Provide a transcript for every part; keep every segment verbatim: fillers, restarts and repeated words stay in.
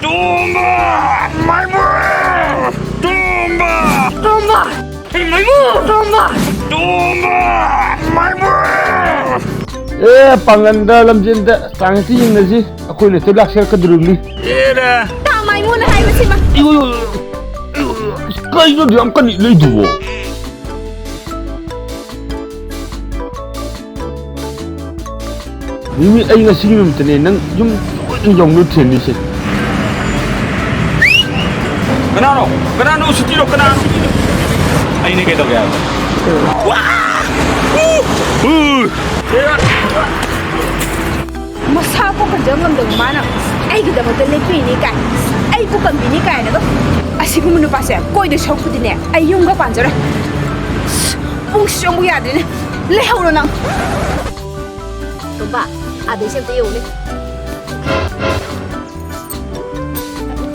ꯇꯣꯝꯕ! ꯃꯥꯏꯕ! ꯇꯣꯝꯕ! ꯇꯣꯝꯕ! ꯃꯥꯏꯕ! ꯇꯣꯝꯕ! ꯇꯣꯝꯕ! ꯃꯥꯏꯕ! ꯑꯦ, ꯄꯥꯡꯒꯟꯗ ꯂꯝꯖꯦꯟꯗ ꯆꯥꯡꯁꯤ ꯌꯦꯡꯅꯁꯤ꯫ ꯑꯩꯈꯣꯏꯅ ꯇꯣꯏꯂꯥꯛ ꯁꯦꯔꯛꯀꯗꯧꯔꯤꯕꯅꯤ꯫ ꯑꯦꯔꯥ! ꯇꯥ ꯃꯥꯏꯃꯣꯟꯅ ꯍꯥꯏꯕꯁꯤꯃ꯫ ꯏꯌꯣ, ꯏꯌꯣ, ꯏꯌꯣ, ꯏꯌꯣ, ꯀꯩꯅꯣ ꯑꯗꯨ ꯌꯥꯝ ꯀꯟꯅ ꯏꯜꯂꯛꯏꯗꯨꯕꯣ? ꯃꯤꯃꯤ, ꯑꯩ ꯉꯁꯤꯒꯤ ꯅꯨꯃꯤꯠꯇꯅꯦ ꯅꯪ ꯌꯨꯝ ꯁꯣꯏꯗꯅ ꯌꯧꯅꯕ ꯊꯦꯝꯅꯤꯁꯦ꯫ ꯀꯅꯥꯅꯣ? ꯀꯅꯥꯅꯣ? ꯎꯁꯤꯠꯇꯤꯔꯣ? ꯀꯅꯥꯅꯣ? ꯑꯩꯅꯦ, ꯀꯩꯗꯧꯒꯦ ꯍꯥꯏꯕ? ꯃꯁꯥ ꯄꯣꯛ ꯀꯟꯖ ꯉꯝꯗꯕ ꯃꯥꯅ ꯑꯩꯒꯤꯗꯃꯛꯇ ꯂꯦꯞꯄꯤꯅꯤ ꯀꯥꯏ, ꯑꯩ ꯄꯨꯛ ꯀꯟꯕꯤꯅꯤ ꯀꯥꯏꯅꯒ꯫ ꯑꯁꯤꯒꯨꯝꯕ ꯅꯨꯄꯥꯁꯦ ꯀꯣꯏꯗꯣꯏ ꯁꯔꯨꯛꯄꯨꯗꯤꯅꯦ, ꯑꯩ ꯌꯨꯝꯒ ꯄꯥꯟꯖꯔꯣꯏ꯫ ꯄꯨꯡꯁꯤꯁꯨ ꯑꯃꯨꯛ ꯌꯥꯗ꯭ꯔꯦꯅꯦ꯫ ꯂꯩꯍꯧꯔꯣ ꯅꯪ꯫ ꯇꯣꯝꯕ, ꯑꯗꯩꯁꯦ ꯑꯝꯇ ꯌꯦꯡꯉꯨꯅꯦ꯫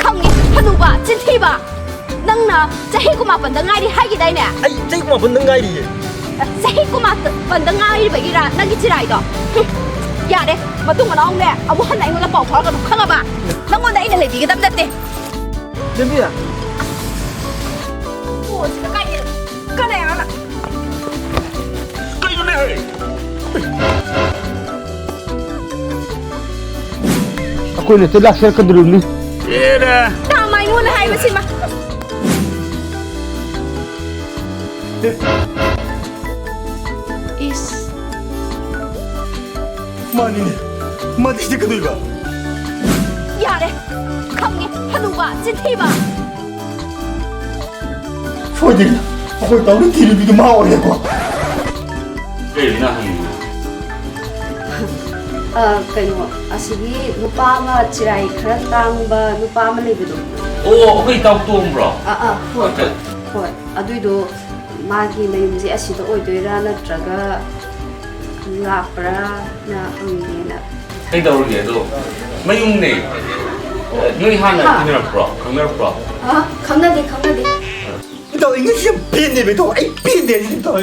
ꯈꯪꯉꯦ, ꯍꯅꯨꯕ, ꯆꯤꯟꯊꯤꯕ꯫ ꯅꯪꯅ ꯆꯍꯤ ꯀꯨꯟꯃꯥꯄꯟꯗ ꯉꯥꯏꯔꯤ ꯍꯥꯏꯈꯤꯗꯥꯏꯅꯦ? ꯑꯩ ꯆꯍꯤ ꯀꯨꯟꯃꯥꯄꯟꯗ ꯉꯥꯏꯔꯤꯌꯦ꯫ ꯆꯍꯤ ꯀꯨꯟꯃꯥꯄꯟꯗ ꯉꯥꯏꯔꯤꯕꯒꯤꯔ ꯅꯪꯒꯤ ꯆꯤꯔꯥꯏꯗꯣ? ꯍꯨꯝ, ꯌꯥꯔꯦ, ꯃꯇꯨꯡ ꯃꯅꯥꯎꯅꯦ ꯑꯃꯨꯛ ꯍꯟꯅ ꯑꯩꯉꯣꯟꯗ ꯄꯥꯎ ꯐꯥꯎꯔꯛꯀꯅꯨ, ꯈꯪꯉꯕ? ꯅꯪꯉꯣꯟꯗ ꯑꯩꯅ ꯂꯩꯕꯤꯒꯗꯕ ꯅꯠꯇꯦ꯫ ꯂꯦꯝꯕꯤ! ꯐꯣꯟꯁꯤꯅ ꯀꯥꯏꯗꯩꯅꯣ? ꯀꯅꯥ ꯌꯥꯔꯣꯅ? ꯀꯩꯅꯣꯅꯦ ꯍꯥꯏ? ꯑꯩꯈꯣꯏꯅ ꯇꯣꯏꯂꯥꯛ ꯁꯦꯔꯛꯀꯗꯧꯔꯤꯕꯅꯤ꯫ ꯑꯦꯔꯥ! ꯇꯥ ꯃꯥꯏꯉꯣꯟꯅ ꯍꯥꯏꯕꯁꯤꯃ꯫ ꯏꯁ꯫ ꯃꯥꯅꯤꯅꯦ꯫ ꯃꯥꯗꯤ ꯁꯤꯗꯤ ꯀꯩꯗꯧꯏꯕ? ꯌꯥꯔꯦ꯫ ꯈꯪꯉꯦ꯫ ꯍꯅꯨꯕ, ꯆꯤꯟꯊꯤꯕ꯫ ꯁꯣꯏꯗꯅ ꯑꯩꯈꯣꯏ ꯇꯧꯔꯤ ꯊꯤꯔꯤꯕꯤꯗꯨ ꯃꯥ ꯑꯣꯏꯔꯦꯀꯣ꯫ ꯀꯩꯅꯣ ꯅꯪ ꯍꯪꯉꯤꯗꯣ? ꯑ, ꯀꯩꯅꯣ, ꯑꯁꯤꯒꯤ ꯅꯨꯄꯥ ꯑꯃ ꯆꯤꯔꯥꯏ ꯈꯔ ꯇꯥꯡꯕ ꯅꯨꯄꯥ ꯑꯃ ꯂꯩꯕꯗꯣ꯫ ꯑꯣ, ꯑꯩꯈꯣꯏ ꯏꯇꯥꯎ ꯇꯣꯝꯕ꯭ꯔꯣ? ꯑ, ꯑ, ꯍꯣꯏ, ꯑꯠꯆꯥ꯫ ꯍꯣꯏ, ꯍꯣꯏ꯫ ꯑꯗꯨꯏꯗꯣ ꯃꯥꯒꯤ ꯃꯌꯨꯝꯁꯦ ꯑꯁꯤꯗ ꯑꯣꯏꯗꯣꯏꯔꯥ ꯅꯠꯇ꯭ꯔꯒ ꯂꯥꯞꯄ꯭ꯔꯥꯅ ꯍꯪꯒꯦꯅ꯫ ꯀꯩꯗꯧꯔꯒꯦ ꯑꯗꯣ? ꯃꯌꯨꯝꯅꯦ꯫ ꯅꯣꯏ ꯍꯥꯟꯅ ꯍꯥ? ꯇꯤꯟꯅꯔꯛꯄ꯭ꯔꯣ? ꯈꯪꯅꯔꯛꯄ꯭ꯔꯣ? ꯑ, ꯈꯪꯅꯗꯦ, ꯈꯪꯅꯗꯦ꯫ ꯏꯇꯥꯎ, ꯏꯪꯂꯤꯁ ꯌꯥꯝ ꯄꯦꯟꯗꯦꯕ, ꯏꯇꯥꯎ꯫ ꯑꯩ ꯄꯦꯟꯗꯦ, ꯏꯇꯥꯎ꯫